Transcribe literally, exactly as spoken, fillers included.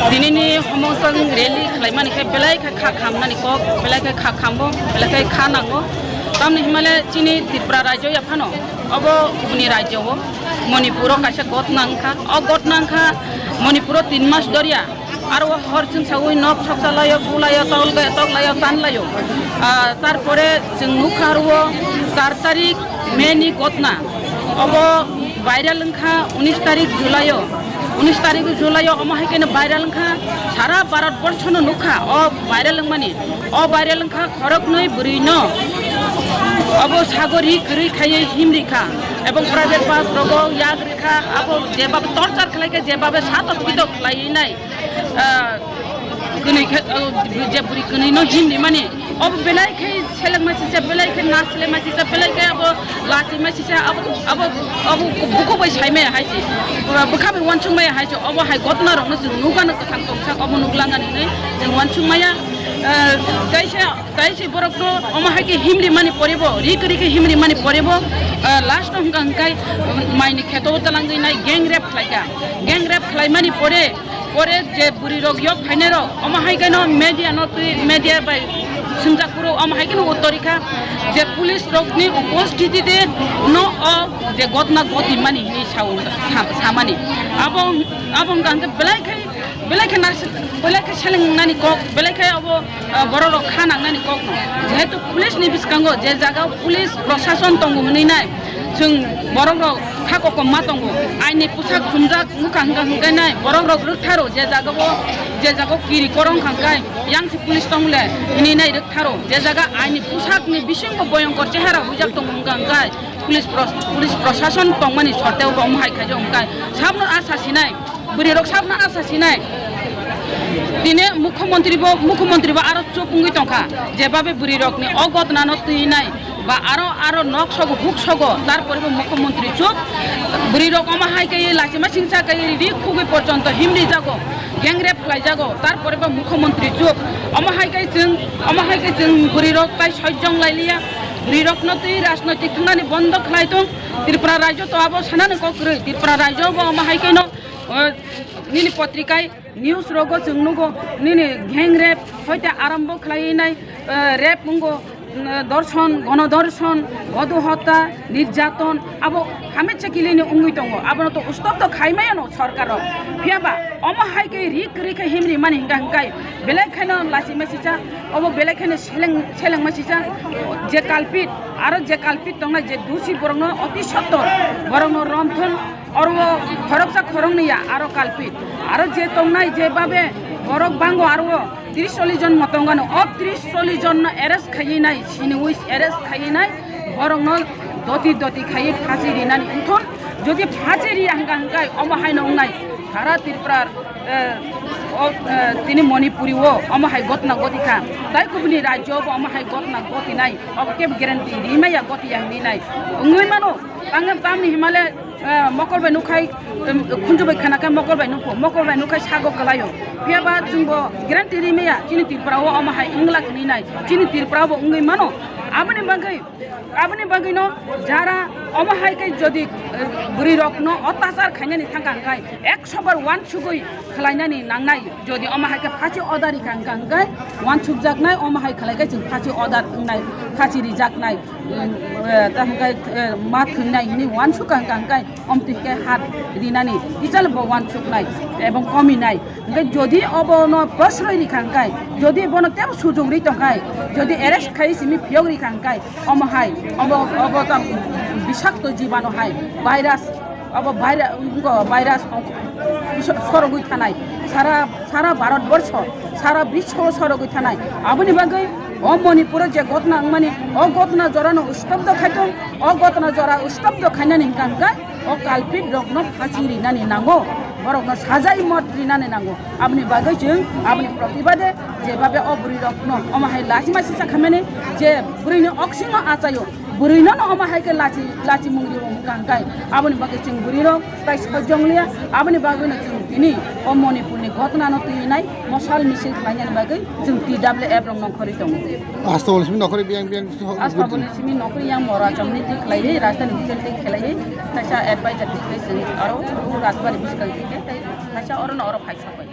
Tinini homosang rally khlaimani khe belai khe kha khamnani kok, belai khe kha khambo, belai khe kha nango. Tamni himale chini Tripura rajyo yaphano obo kubuni rajyo o Manipuro kaisa gotna wngkha. O gotna wngkha Manipuro tin mas doria. Aro hor chwng sawi nok soksa layo, bu layo, tol ga-, tok layo, tan layo. Ah, tarpore chwng nukha aro char tarik May ni gotna. Obo viral wngkha unis tarik July o. Unis tarik July o omo hai khe viral wngkha, sara Bharat borsho no nukha o viral wngmani. O viral wngkha khoroknwi bwrwi no obo sago ri kwrwi khaiwi himri kha. Ebong private bus rogo yak rikha, abo jeba torture khlai khe jeba satok pitok khlaiwi nai. Ah, kwnwi khe, oh, je bwrwi kwnwi no himri mani, obo belai khe selengma sisa, belai khe na selengma sisa, belai khe abo lachima sisa, abo, abo, abo buku bai saimaya hai se, bwkha bai uansukmaya hai se, obo hai gotna rokno chwng nukgano kwthang tongsak, obo nuklangani hinwi chwng uansukmaya. Ah, kaisa, kaisa borok no omo hai khe himri mani poribo, rik rik khe himri mani poribo, ah, last o hwnkha hwnkhe maini kheto o talangwi nai gang rape khlaika, gang rape khlaimani pore, Pore je bwrwi rok yok phainai rok, omo hai khe no media no twi, media bai swngjak phuru, omo hai khe no uttor rikha je police rok ni uposthiti de no o je gotna goti mani hinwi sao, sa-, samani. Abo, abo wngkha hwnkhe belai khai, belai khe nas-, belai khe seleng nani kok, belai khe abo, ah, borok rok kha nang nani kok no. Jehetu police ni bwskango je jaga o police prosason tongo hinwi nai, chwng borok rok kha kokomma tongo. Aini pusak sumjak Wngkha hwnkha hwnkhe nai borok rok rwktharo, je jaga o, je jaga o kiri korong kha hwnkhe yang si police tong le hinwi nai rwktharo, je jaga aini pusak ni bisingo boyongkor chehara huijak tongo hwnkha hwnkhe police pros-, police prosason tongmani sotteo bo omo hai khaijak hwnkhe sabno asa sinai, bwrwi rok sabno asa sinai. Tini mukhyamantri bo, mukhyamantri bo aro chup wngwi tongkha, je babe bwrwi rokni o gotnano twi nai. Ba aro, aro nok sogo, huk sogo, tarpore bo mukhyamantri chup. Bwrwi rok omo hai khe lachima singsa khe ri khugwi porjonto himri jago, gang rape khlai jago, tarpore bo mukhyamantri chup. Omo hai khe chwng, omo hai khe chwng bwrwi rok tai sojjong lai liya. Bwrwi rokno twi rajnoitik thwngnani bondo khlai tong. Tripura rajyo to abo sanani kok kwrwi. Tripura rajyo bo omo hai khe no, eh, nini potrikai News rogo chwng nugo, nini gang rape hoite arambo khlai nai, eh, rape wngo, mm, dorshon, gono dorshon, godu hota, nirjaton, abo hametsa kilini wngwi tongo. Abono to stop to khai maya no sorkar rok. Phiya ba omo hai khe rik rik khe himri mani hingka hingkai, belai kheno lachima sisa, obo belai kheno seleng, selengma sisa, je culprit, aro je culprit tongnai je dusi borokno oti sottor, borokno romthon, Oro o khoroksa khoroknwi ya, aro culprit. Aro je tongnai je babe borok bango aro o tris chollish jon mo tongano. O tris chollish jon no arrest khaiwi nai, siniwi arrest khaiwi nai, borok no doti doti khaiwi phasi rinani. Wngthon jodi phasi riya hwnkha hwnkhe omo hai no wngnai. Sara Tripura, eh, o, eh, tini Manipuri o omo hai gotna goti kha. Tai kubuni rajyo bo omo hai gotna goti nai. Obo kebo guarantee rimaya goti ya hinwi nai. Wngwi mano, tangam tamni himale Eh, mokol bai nukhai, em, khunju bai khana khe mokol bai nukho, mokol bai nukhai sago kwlaio. Phiya ba chwng bo guarantee ri maya, chini Tripura o omo hai wngla kwni nai, chini Tripura bo wngwi mano. Aboni bagwi, aboni bagwi no jara omo hai khe jodi, eh, bwrwi rok no otachar khainani thangkha hwnkhe ekso bar uansugwi khlainani nangnai. Jodi omo hai khe phasi order rikha hwnkha hwnkhe uansukjaknai, omo hai khlai khe chwng phasi order wngnai, phasi rijaknai, eh, ta hwnkhe, eh, ma thwinai hinwi uansukha hwnkha hwnkhe omtwi khe hat rinani kichal bo uansuknai ebong kominai. Hwnkhe jodi obono prosroi rikha hwnkhe, jodi bono tebo sujok ri tongkha, jodi arrest khai simi phiyok rikha hwnkhe, omo hai, obo, obo ta bisakto jibano hai, virus, Abo virus, wngo virus ong-, so-, sorogwi thanai. Sara, sara Bharat borsho, sara biswo sorogwi thanai. Aboni bagwi o Manipuro je gotna wngmani, o gotna jorano stopdo khaitong, o gotna jora stopdo khainani hwnkha hwnkhe o culprit rokno phasi rinani nango, borokno sajai mot rinani nango. Aboni bagwi chwng aboni protibade je babe o bwrwi rokno omo hai lachima sisa khaimani je bwrwini oksingno achaio. Bwrwino no omo hai khe lachi, lachi mungri bo wngkha hwnkhe, aboni bagwi chwng bwrwi rok tai sojong liya, aboni bagwi no chwng tini o Manipur ni gotna no twi nai mosal misil khlainani bagwi chwng T W F rok nongkhorwi tongo. Hasta bol simi nokhorwi biyang biyang so-, Hasta bol simi nokhorwi yang mora chomni twi khlaiwi, rajda ni bichar twi khlaiwi, kaisa advisor twi khlai chwng aro Rajbari bwskang twi khe, tai kaisa oro no oro phai sokbai.